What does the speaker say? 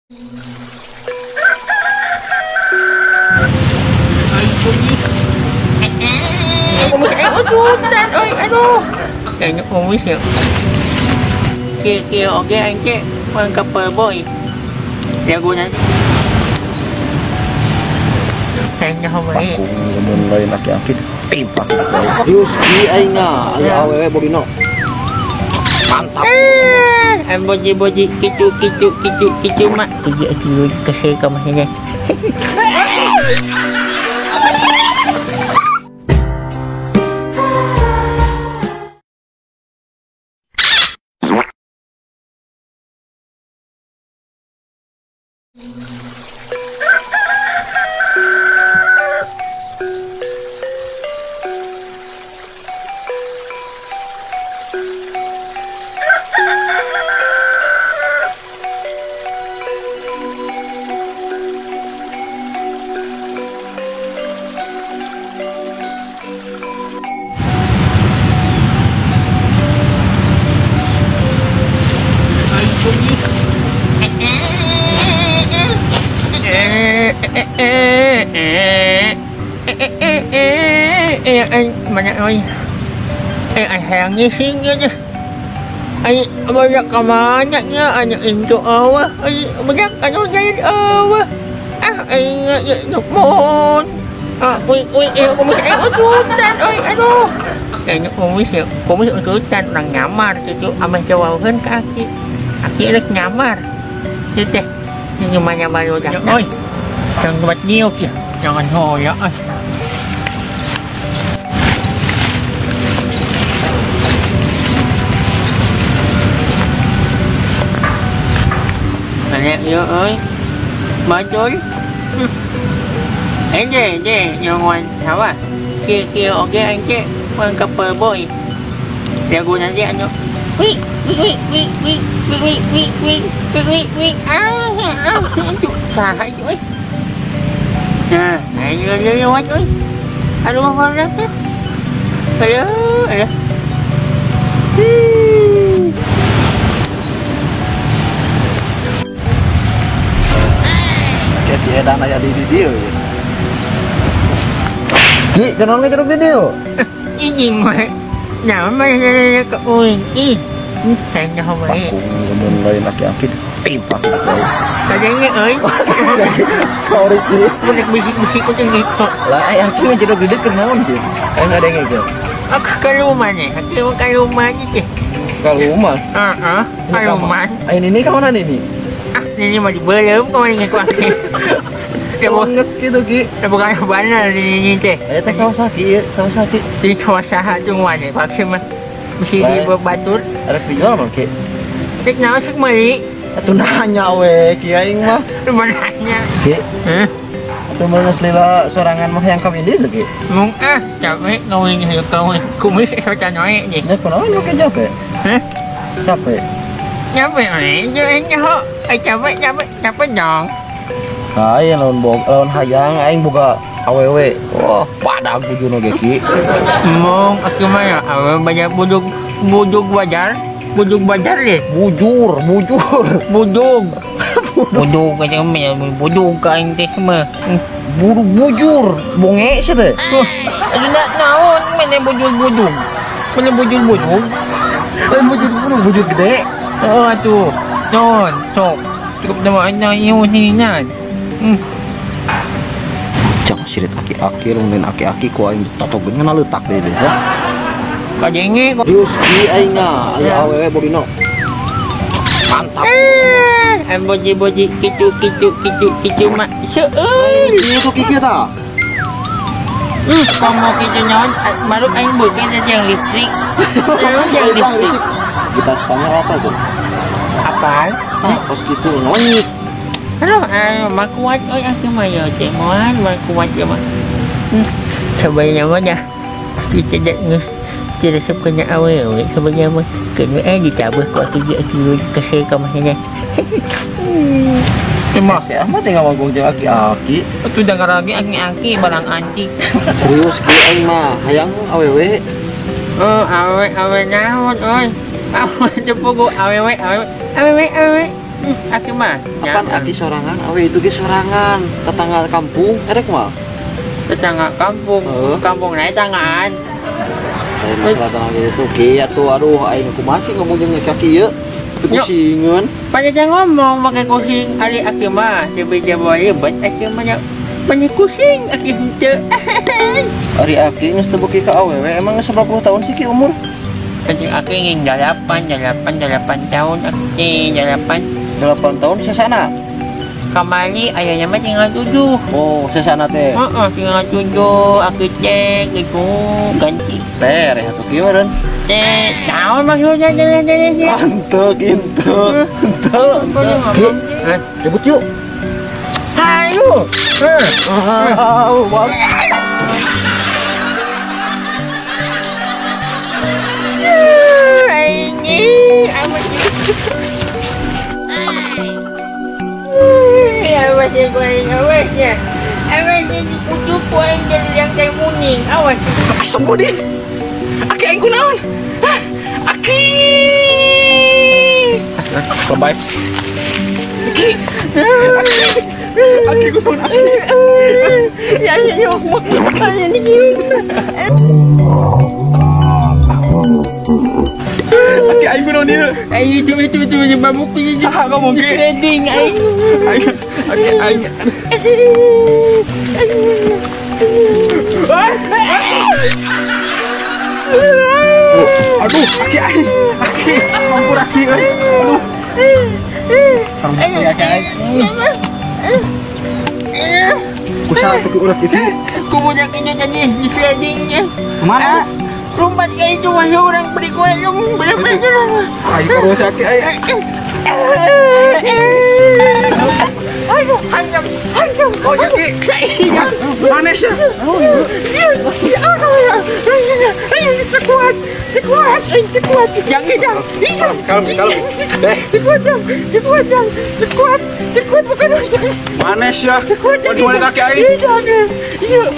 Aduh. Kayaknya kumis ya. Kia oke aing cek mun ka boy. Jago nanti. Kayaknya homai. Mun lain aki-aki timpa. Yus ki aing aya awewe bogino. Mantap. Boji-boji kicu kicu kicu kicu mak. Kerja kicu kesel ka mahnya. Banyak oi. Hayang sing aja. Ai banyak kamanyaknya anak into awah. Ai banyak anu jahit awah. Ah ai mon. Ah ui ui kumis ututan oi aduh. Kayaknya kumis ya. Kumis ututan orang nyamar gitu ameh jauhan ke aki. Aki rek nyamar. Gitu teh. Ini nyamar udah. Oi. Jangan buat nyiuk ya. Jangan hoya. Banyak yo ơi. Bacol. Eh je yang wan hawa. Kia kia oke anh cek wan couple boy. Jago nanti anu. Wih wih wih wih wih wih wih wih wih wih wih ah ah saha euy. Nah, ayo lewat euy. Aduh mau berangkat. Aduh, aduh. Ki edan aya di dieu. Ki, kenaon ge jeruk di dieu? Ijing we. Nah, mah ke uing ih. Kayaknya homai. Mun lain aki-aki timpa. Kadenge euy. Sorry Ki. Mun bisik-bisik ku jeung gitu. Lah ai aki mah jeruk di dieu kenaon Ki? Aing ngadenge ge. Ak kaluman nya, aki mah kaluman teh. Kaluman? Heeh, kaluman. Ai nini ka mana nini? Ah, nini mah dibeuleum ka mana ku aki. Nges gitu Ki. Bukan benar nini teh. Eta saha Ki, saha Ki. Di saha jeung wane ku mah. Mesti di batur. Arek dijual mah Ki. Rek naon sih meuli? Atuh nanya we Ki aing mah. Nanya. Ki. Heh. Atuh mun geus lila sorangan mah yang kawin deui Ki. Mung ah, capek kawin hayu kawin. Kumis eta noe nya. Nya kunaon we capek? Heh? Capek. Capek we, nya ho. Ai capek capek capek dong. Ai lawan bog lawan hayang aing boga awewe. Wah, badag bujurna ge Ki. Mung aku mah ya awewe banyak budug budug wajar. Budug bajar deh. Bujur, bujur. Budug. Budug kata mah budug ka aing teh mah. Buru bujur, bonge sia teh. Aduh nak naon mana bujur-bujur. Mana bujur-bujur. Bujur bujur bujur gede. Oh atuh. Non, sok. Cukup nama anak ieu ni. Jangan sirit aki-aki, lamun aki-aki ku aing ditotogeun ngana leutak deui teh. Kadenge kok. Yus ki aing aya awewe bogino. Mantap. Boji-boji kicu kicu kicu kicu mak. Seueur. Kieu kieu tah. Komo kicu nyaon baru aing beukeun yang listrik. Yang listrik. Kita tanya apa tuh? Apaan? Nah, kos kitu nonyik. Aduh, mah kuat oi aku mah ya cemoan mah kuat ya mah. Sebenarnya mah dah. Kita dah geus tidak resep kena awewe sebenarnya mah kena dicabut ku aki aki kesel ka mahnya. Cuma si Ahmad tinggal ngomong jeung aki-aki. Atuh dengar lagi aki-aki barang antik. Serius ki aing mah hayang awewe. Oh, awewe awewe naon oi. Awewe teu pugu awewe awewe awewe awewe. Aki mah. Apaan aki sorangan? Awe itu ge sorangan. Tetangga kampung, erek mah. Tetangga kampung. Kampung naik tangan. Lain masalah tetangga itu ki atuh aduh aing kumaha sih ngomong jeung kaki ieu. Kusingan. Panjang ngomong pakai kusing ari aki mah tiba-tiba ribet aki mah nya banyak kusing aki henteu. Ari aki geus teu beuki ka awewe emang geus 90 tahun sih ki umur? Kancing aki nging 8 tahun aki 8. 8 tahun sesana. Kamari ayahnya mah tinggal 7. Oh, sesana teh. Heeh, tinggal 7 aki teh gitu ganti. Teh reh atuh kieu meureun. Teh, naon maksudnya teh? Henteu kitu. Henteu. Ribut yuk. Hayu. Awas. Astagfirullahaladzim. Aki aing kunaon? Hah? Aki. Bye. Aki. Aki. Aki kunaon aki? Ya ya Aki aing kunaon ieu? Aing itu babuk saha ngomong ge? Trading aing. Aki aing. Aduh, aki aing. Aki, ampun aki euy. Aduh. Ampun aki aing. Kusaha tuh urat itu? Kumaha kieu tadi di tradingnya. Kumaha? Lompat ka itu masuk orang beri kue lu bener-bener. Aing terus aki aing. Aduh, hantam. Oh, ya ki. Manes ya. Oh, iya. Kuat, kuat. Jangan. Kalem. Kuat, bukan. Manes ya. Waduh, kaki aing. Iya.